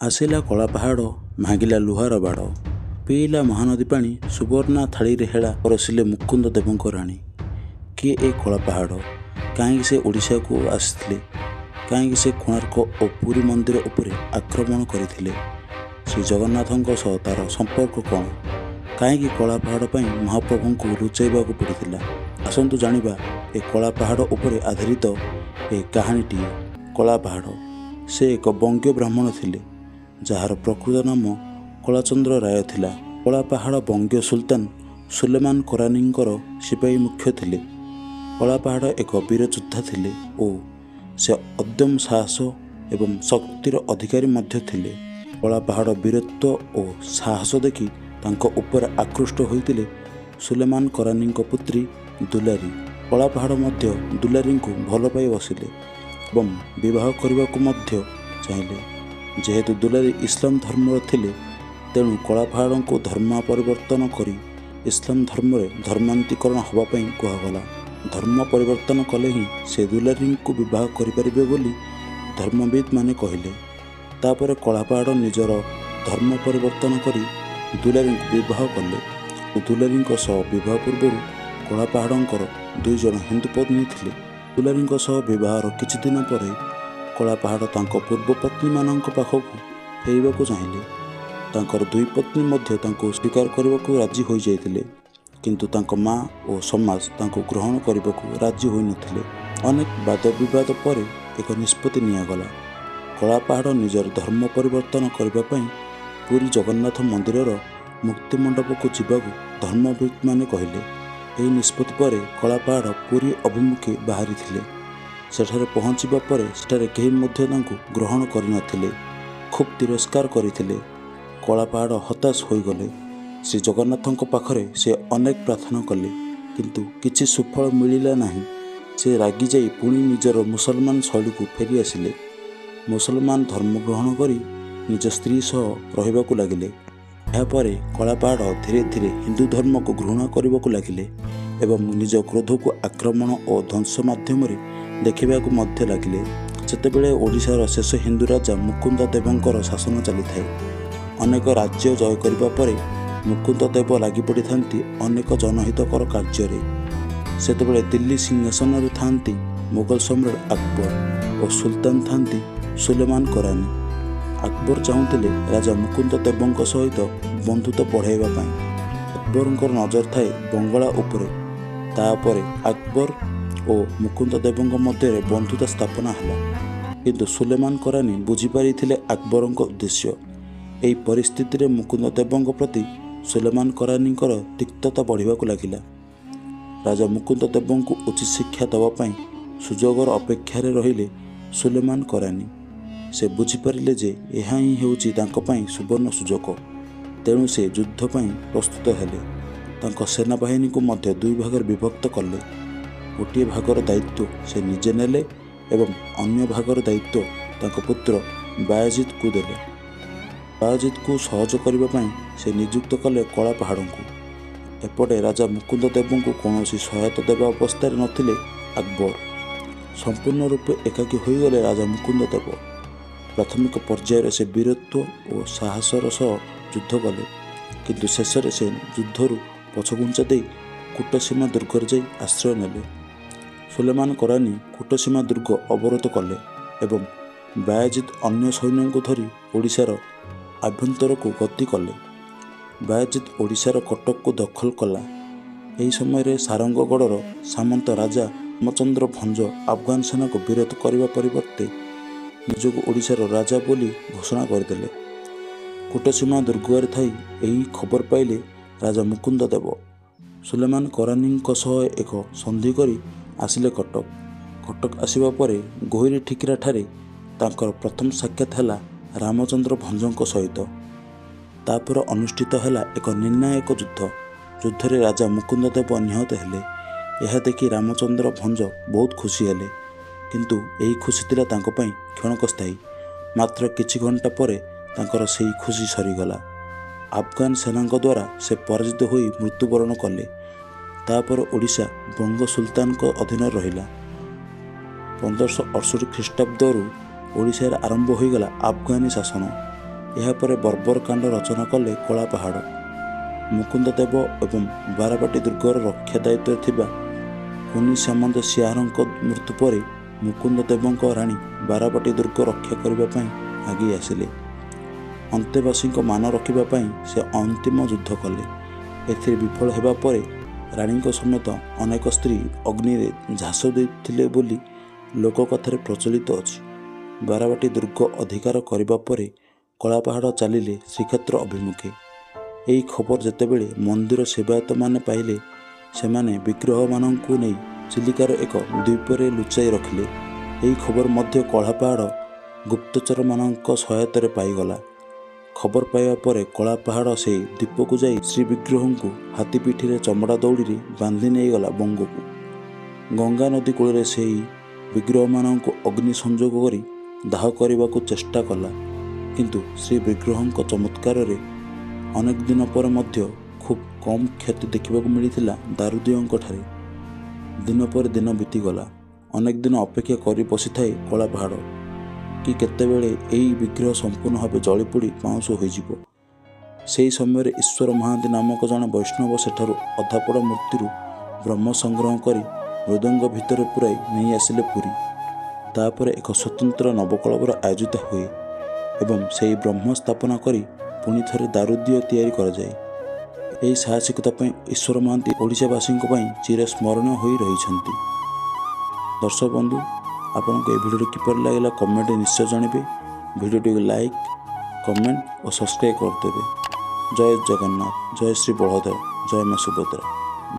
ଆସିଲା କଳାପାହାଡ଼, ଭାଙ୍ଗିଲା ଲୁହାର ବାଡ଼, ପିଇଲା ମହାନଦୀ ପାଣି, ସୁବର୍ଣ୍ଣା ଥାଳିରେ ହେଳା ପରସିଲେ ମୁକୁନ୍ଦ ଦେବଙ୍କ ରାଣୀ। କିଏ ଏ କଳାପାହାଡ଼? କାହିଁକି ସେ ଓଡ଼ିଶାକୁ ଆସିଥିଲେ? କାହିଁକି ସେ କୋଣାର୍କ ଓ ପୁରୀ ମନ୍ଦିର ଉପରେ ଆକ୍ରମଣ କରିଥିଲେ? ଶ୍ରୀଜଗନ୍ନାଥଙ୍କ ସହ ତା'ର ସମ୍ପର୍କ କ'ଣ? କାହିଁକି କଳାପାହାଡ଼ ପାଇଁ ମହାପ୍ରଭୁଙ୍କୁ ଲୁଚାଇବାକୁ ପଡ଼ିଥିଲା? ଆସନ୍ତୁ ଜାଣିବା ଏ କଳାପାହାଡ଼ ଉପରେ ଆଧାରିତ ଏ କାହାଣୀଟିଏ। କଳାପାହାଡ଼ ସେ ଏକ ବଙ୍ଗୀୟ ବ୍ରାହ୍ମଣ ଥିଲେ, ଯାହାର ପ୍ରକୃତ ନାମ କଳାଚନ୍ଦ୍ର ରାୟ ଥିଲା। କଳାପାହାଡ଼ ବଙ୍ଗୀୟ ସୁଲତାନ ସୁଲେମାନ କରାନୀଙ୍କର ସିପାହୀ ମୁଖ୍ୟ ଥିଲେ। କଳାପାହାଡ଼ ଏକ ବୀର ଯୋଦ୍ଧା ଥିଲେ ଓ ସେ ଅଦମ୍ୟ ସାହସ ଏବଂ ଶକ୍ତିର ଅଧିକାରୀ ମଧ୍ୟ ଥିଲେ। କଳାପାହାଡ଼ ବୀରତ୍ୱ ଓ ସାହସ ଦେଖି ତାଙ୍କ ଉପରେ ଆକୃଷ୍ଟ ହୋଇଥିଲେ ସୁଲେମାନ କରାନୀଙ୍କ ପୁତ୍ରୀ ଦୁଲାରୀ। କଳାପାହାଡ଼ ମଧ୍ୟ ଦୁଲାରୀଙ୍କୁ ଭଲ ପାଇ ବସିଲେ ଏବଂ ବିବାହ କରିବାକୁ ମଧ୍ୟ ଚାହିଁଲେ। ଯେହେତୁ ଦୁଲାରୀ ଇସଲାମ ଧର୍ମର ଥିଲେ, ତେଣୁ କଳାପାହାଡ଼ଙ୍କୁ ଧର୍ମ ପରିବର୍ତ୍ତନ କରି ଇସଲାମ ଧର୍ମରେ ଧର୍ମାନ୍ତରୀକରଣ ହେବା ପାଇଁ କୁହାଗଲା। ଧର୍ମ ପରିବର୍ତ୍ତନ କଲେ ହିଁ ସେ ଦୁଲାରୀଙ୍କୁ ବିବାହ କରିପାରିବେ ବୋଲି ଧର୍ମବିଦ୍ମାନେ କହିଲେ। ତା'ପରେ କଳାପାହାଡ଼ ନିଜର ଧର୍ମ ପରିବର୍ତ୍ତନ କରି ଦୁଲାରୀଙ୍କୁ ବିବାହ କଲେ। ଦୁଲାରୀଙ୍କ ସହ ବିବାହ ପୂର୍ବରୁ କଳାପାହାଡ଼ଙ୍କର ଦୁଇଜଣ ହିନ୍ଦୁ ପତ୍ନୀ ଥିଲେ। ଦୁଲାରୀଙ୍କ ସହ ବିବାହର କିଛି ଦିନ ପରେ କଳାପାହାଡ଼ ତାଙ୍କ ପୂର୍ବ ପତ୍ନୀମାନଙ୍କ ପାଖକୁ ଫେରିବାକୁ ଚାହିଁଲେ। ତାଙ୍କର ଦୁଇ ପତ୍ନୀ ମଧ୍ୟ ତାଙ୍କୁ ସ୍ୱୀକାର କରିବାକୁ ରାଜି ହୋଇଯାଇଥିଲେ, କିନ୍ତୁ ତାଙ୍କ ମା ଓ ସମାଜ ତାଙ୍କୁ ଗ୍ରହଣ କରିବାକୁ ରାଜି ହୋଇନଥିଲେ। ଅନେକ ବାଦବିବାଦ ପରେ ଏକ ନିଷ୍ପତ୍ତି ନିଆଗଲା। କଳାପାହାଡ଼ ନିଜର ଧର୍ମ ପରିବର୍ତ୍ତନ କରିବା ପାଇଁ ପୁରୀ ଜଗନ୍ନାଥ ମନ୍ଦିରର ମୁକ୍ତିମଣ୍ଡପକୁ ଯିବାକୁ ଧର୍ମବିଦ୍ମାନେ କହିଲେ। ଏହି ନିଷ୍ପତ୍ତି ପରେ କଳାପାହାଡ଼ ପୁରୀ ଅଭିମୁଖେ ବାହାରିଥିଲେ। ସେଠାରେ ପହଞ୍ଚିବା ପରେ ସେଠାରେ କେହି ମଧ୍ୟ ତାଙ୍କୁ ଗ୍ରହଣ କରିନଥିଲେ, ଖୁବ୍ ତିରସ୍କାର କରିଥିଲେ। କଳାପାହାଡ଼ ହତାଶ ହୋଇଗଲେ। ଶ୍ରୀଜଗନ୍ନାଥଙ୍କ ପାଖରେ ସେ ଅନେକ ପ୍ରାର୍ଥନା କଲେ, କିନ୍ତୁ କିଛି ସୁଫଳ ମିଳିଲା ନାହିଁ। ସେ ରାଗିଯାଇ ପୁଣି ନିଜର ମୁସଲମାନ ଶୈଳୀକୁ ଫେରିଆସିଲେ। ମୁସଲମାନ ଧର୍ମ ଗ୍ରହଣ କରି ନିଜ ସ୍ତ୍ରୀ ସହ ରହିବାକୁ ଲାଗିଲେ। ଏହାପରେ କଳାପାହାଡ଼ ଧୀରେ ଧୀରେ ହିନ୍ଦୁ ଧର୍ମକୁ ଘୃଣା କରିବାକୁ ଲାଗିଲେ ଏବଂ ନିଜ କ୍ରୋଧକୁ ଆକ୍ରମଣ ଓ ଧ୍ୱଂସ ମାଧ୍ୟମରେ ଦେଖାଇବାକୁ ମଧ୍ୟ ଲାଗିଲେ। ସେତେବେଳେ ଓଡ଼ିଶାର ଶେଷ ହିନ୍ଦୁ ରାଜା ମୁକୁନ୍ଦ ଦେବଙ୍କର ଶାସନ ଚାଲିଥାଏ। ଅନେକ ରାଜ୍ୟ ଜୟ କରିବା ପରେ ମୁକୁନ୍ଦ ଦେବ ଲାଗିପଡ଼ିଥାନ୍ତି ଅନେକ ଜନହିତକର କାର୍ଯ୍ୟରେ। ସେତେବେଳେ ଦିଲ୍ଲୀ ସିଂହାସନରେ ଥାଆନ୍ତି ମୋଗଲ ସମ୍ରାଟ ଆକବର ଓ ସୁଲତାନ ଥାଆନ୍ତି ସୁଲେମାନ କରାନୀ। ଆକବର ଚାହୁଁଥିଲେ ରାଜା ମୁକୁନ୍ଦ ଦେବଙ୍କ ସହିତ ବନ୍ଧୁତ୍ୱ ବଢ଼ାଇବା ପାଇଁ। ଆକବରଙ୍କର ନଜର ଥାଏ ବଙ୍ଗଳା ଉପରେ। ତା'ପରେ ଆକବର ଓ ମୁକୁନ୍ଦ ଦେବଙ୍କ ମଧ୍ୟରେ ବନ୍ଧୁତା ସ୍ଥାପନା ହେଲା। କିନ୍ତୁ ସୁଲେମାନ କରାନୀ ବୁଝିପାରିଥିଲେ ଆକବରଙ୍କ ଉଦ୍ଦେଶ୍ୟ। ଏହି ପରିସ୍ଥିତିରେ ମୁକୁନ୍ଦ ଦେବଙ୍କ ପ୍ରତି ସୁଲେମାନ କରାନୀଙ୍କର ତିକ୍ତତା ବଢ଼ିବାକୁ ଲାଗିଲା। ରାଜା ମୁକୁନ୍ଦ ଦେବଙ୍କୁ ଉଚିତ ଶିକ୍ଷା ଦେବା ପାଇଁ ସୁଯୋଗର ଅପେକ୍ଷାରେ ରହିଲେ ସୁଲେମାନ କରାନୀ। ସେ ବୁଝିପାରିଲେ ଯେ ଏହା ହିଁ ହେଉଛି ତାଙ୍କ ପାଇଁ ସୁବର୍ଣ୍ଣ ସୁଯୋଗ। ତେଣୁ ସେ ଯୁଦ୍ଧ ପାଇଁ ପ୍ରସ୍ତୁତ ହେଲେ। ତାଙ୍କ ସେନାବାହିନୀକୁ ମଧ୍ୟ ଦୁଇ ଭାଗରେ ବିଭକ୍ତ କଲେ। ଗୋଟିଏ ଭାଗର ଦାୟିତ୍ୱ ସେ ନିଜେ ନେଲେ ଏବଂ ଅନ୍ୟ ଭାଗର ଦାୟିତ୍ୱ ତାଙ୍କ ପୁତ୍ର ବାୟଜିଦ୍କୁ ଦେଲେ। ବାୟଜିଦ୍କୁ ସହଜ କରିବା ପାଇଁ ସେ ନିଯୁକ୍ତ କଲେ କଳାପାହାଡ଼ଙ୍କୁ। ଏପଟେ ରାଜା ମୁକୁନ୍ଦ ଦେବଙ୍କୁ କୌଣସି ସହାୟତା ଦେବା ଅବସ୍ଥାରେ ନଥିଲେ ଆକବର। ସମ୍ପୂର୍ଣ୍ଣ ରୂପେ ଏକାକୀ ହୋଇଗଲେ ରାଜା ମୁକୁନ୍ଦ ଦେବ। ପ୍ରାଥମିକ ପର୍ଯ୍ୟାୟରେ ସେ ବୀରତ୍ୱ ଓ ସାହସର ସହ ଯୁଦ୍ଧ କଲେ, କିନ୍ତୁ ଶେଷରେ ସେ ଯୁଦ୍ଧରୁ ପଛଘୁଞ୍ଚା ଦେଇ କୁଟସୀମା ଦୁର୍ଗରେ ଯାଇ ଆଶ୍ରୟ ନେଲେ। ସୁଲେମାନ କରାନୀ କୁଟସୀମା ଦୁର୍ଗ ଅବରୋଧ କଲେ ଏବଂ ବାୟଜିଦ୍ ଅନ୍ୟ ସୈନ୍ୟଙ୍କୁ ଧରି ଓଡ଼ିଶାର ଆଭ୍ୟନ୍ତରକୁ ଗତି କଲେ। ବାୟଜିଦ୍ ଓଡ଼ିଶାର କଟକକୁ ଦଖଲ କଲା। ଏହି ସମୟରେ ସାରଙ୍ଗଗଡ଼ର ସାମନ୍ତ ରାଜା ରାମଚନ୍ଦ୍ର ଭଞ୍ଜ ଆଫଗାନ ସେନାକୁ ବିରୋଧ କରିବା ପରିବର୍ତ୍ତେ ନିଜକୁ ଓଡ଼ିଶାର ରାଜା ବୋଲି ଘୋଷଣା କରିଦେଲେ। କୁଟସୀମା ଦୁର୍ଗରେ ଥାଇ ଏହି ଖବର ପାଇଲେ ରାଜା ମୁକୁନ୍ଦ ଦେବ। ସୁଲେମାନ କରାନୀଙ୍କ ସହ ଏକ ସନ୍ଧି କରି ଆସିଲେ କଟକ। କଟକ ଆସିବା ପରେ ଗୋହିରୀ ଠିକିରାଠାରେ ତାଙ୍କର ପ୍ରଥମ ସାକ୍ଷାତ ହେଲା ରାମଚନ୍ଦ୍ର ଭଞ୍ଜଙ୍କ ସହିତ। ତା'ପରେ ଅନୁଷ୍ଠିତ ହେଲା ଏକ ନିର୍ଣ୍ଣାୟକ ଯୁଦ୍ଧ। ଯୁଦ୍ଧରେ ରାଜା ମୁକୁନ୍ଦ ଦେବ ନିହତ ହେଲେ। ଏହା ଦେଖି ରାମଚନ୍ଦ୍ର ଭଞ୍ଜ ବହୁତ ଖୁସି ହେଲେ। କିନ୍ତୁ ଏହି ଖୁସି ଥିଲା ତାଙ୍କ ପାଇଁ କ୍ଷଣକସ୍ଥାୟୀ। ମାତ୍ର କିଛି ଘଣ୍ଟା ପରେ ତାଙ୍କର ସେହି ଖୁସି ସରିଗଲା। ଆଫଗାନ ସେନାଙ୍କ ଦ୍ୱାରା ସେ ପରାଜିତ ହୋଇ ମୃତ୍ୟୁବରଣ କଲେ। ତା'ପରେ ଓଡ଼ିଶା ବଙ୍ଗ ସୁଲତାନଙ୍କ ଅଧୀନରେ ରହିଲା। 1568 ଖ୍ରୀଷ୍ଟାବ୍ଦରୁ ଓଡ଼ିଶାରେ ଆରମ୍ଭ ହୋଇଗଲା ଆଫଗାନୀ ଶାସନ। ଏହାପରେ ବର୍ବରକାଣ୍ଡ ରଚନା କଲେ କଳାପାହାଡ଼। ମୁକୁନ୍ଦ ଦେବ ଏବଂ ବାରବାଟୀ ଦୁର୍ଗର ରକ୍ଷା ଦାୟିତ୍ୱରେ ଥିବା କୁନି ସାମନ୍ତ ସିଂହାରଙ୍କ ମୃତ୍ୟୁ ପରେ ମୁକୁନ୍ଦ ଦେବଙ୍କ ରାଣୀ ବାରବାଟୀ ଦୁର୍ଗ ରକ୍ଷା କରିବା ପାଇଁ ଆଗେଇ ଆସିଲେ। ଅନ୍ତେବାସୀଙ୍କ ମାନ ରଖିବା ପାଇଁ ସେ ଅନ୍ତିମ ଯୁଦ୍ଧ କଲେ। ଏଥିରେ ବିଫଳ ହେବା ପରେ ରାଣୀଙ୍କ ସମେତ ଅନେକ ସ୍ତ୍ରୀ ଅଗ୍ନିରେ ଝାସ ଦେଇଥିଲେ ବୋଲି ଲୋକକଥାରେ ପ୍ରଚଳିତ ଅଛି। ବାରବାଟୀ ଦୁର୍ଗ ଅଧିକାର କରିବା ପରେ କଳାପାହାଡ଼ ଚାଲିଲେ ଶ୍ରୀକ୍ଷେତ୍ର ଅଭିମୁଖେ। ଏହି ଖବର ଯେତେବେଳେ ମନ୍ଦିର ସେବାୟତମାନେ ପାଇଲେ, ସେମାନେ ବିଗ୍ରହମାନଙ୍କୁ ନେଇ ଚିଲିକାର ଏକ ଦ୍ୱୀପରେ ଲୁଚାଇ ରଖିଲେ। ଏହି ଖବର ମଧ୍ୟ କଳାପାହାଡ଼ ଗୁପ୍ତଚରମାନଙ୍କ ସହାୟତାରେ ପାଇଗଲା। ଖବର ପାଇବା ପରେ କଳାପାହାଡ଼ ସେହି ଦ୍ୱୀପକୁ ଯାଇ ଶ୍ରୀବିଗ୍ରହଙ୍କୁ ହାତୀ ପିଠିରେ ଚମଡ଼ା ଦଉଡ଼ିରେ ବାନ୍ଧି ନେଇଗଲା ବଙ୍ଗକୁ। ଗଙ୍ଗା ନଦୀ କୂଳରେ ସେହି ବିଗ୍ରହମାନଙ୍କୁ ଅଗ୍ନି ସଂଯୋଗ କରି ଦାହ କରିବାକୁ ଚେଷ୍ଟା କଲା। କିନ୍ତୁ ଶ୍ରୀବିଗ୍ରହଙ୍କ ଚମତ୍କାରରେ ଅନେକ ଦିନ ପରେ ମଧ୍ୟ ଖୁବ୍ କମ୍ କ୍ଷତି ଦେଖିବାକୁ ମିଳିଥିଲା ଦାରୁଦିଅଁଙ୍କଠାରେ। ଦିନ ପରେ ଦିନ ବିତିଗଲା। ଅନେକ ଦିନ ଅପେକ୍ଷା କରି ବସିଥାଏ କଳାପାହାଡ଼ କି କେତେବେଳେ ଏହି ବିଗ୍ରହ ସମ୍ପୂର୍ଣ୍ଣ ଭାବେ ଜଳିପୋଡ଼ି ପାଉଁଶ ହୋଇଯିବ। ସେହି ସମୟରେ ଈଶ୍ୱର ମହାନ୍ତି ନାମକ ଜଣେ ବୈଷ୍ଣବ ସେଠାରୁ ଅଧାପୋଡ଼ା ମୂର୍ତ୍ତିରୁ ବ୍ରହ୍ମ ସଂଗ୍ରହ କରି ମୃଦଙ୍ଗ ଭିତରେ ପୂରାଇ ନେଇ ଆସିଲେ ପୁରୀ। ତାପରେ ଏକ ସ୍ୱତନ୍ତ୍ର ନବକଳେବର ଆୟୋଜିତ ହୁଏ ଏବଂ ସେହି ବ୍ରହ୍ମ ସ୍ଥାପନା କରି ପୁଣି ଥରେ ଦାରୁଦିଅଁ ତିଆରି କରାଯାଏ। ଏହି ସାହସିକତା ପାଇଁ ଈଶ୍ୱର ମହାନ୍ତି ଓଡ଼ିଶାବାସୀଙ୍କ ପାଇଁ ଚିରସ୍ମରଣୀୟ ହୋଇ ରହିଛନ୍ତି। ଦର୍ଶକ ବନ୍ଧୁ, ଆପଣଙ୍କୁ ଏହି ଭିଡ଼ିଓଟି କିପରି ଲାଗିଲା କମେଣ୍ଟରେ ନିଶ୍ଚୟ ଜଣାଇବେ। ଭିଡ଼ିଓଟିକୁ ଲାଇକ୍, କମେଣ୍ଟ ଓ ସବସ୍କ୍ରାଇବ୍ କରିଦେବେ। ଜୟ ଜଗନ୍ନାଥ, ଜୟ ଶ୍ରୀ ବଳଭଦ୍ର, ଜୟ ମା ସୁଭଦ୍ରା।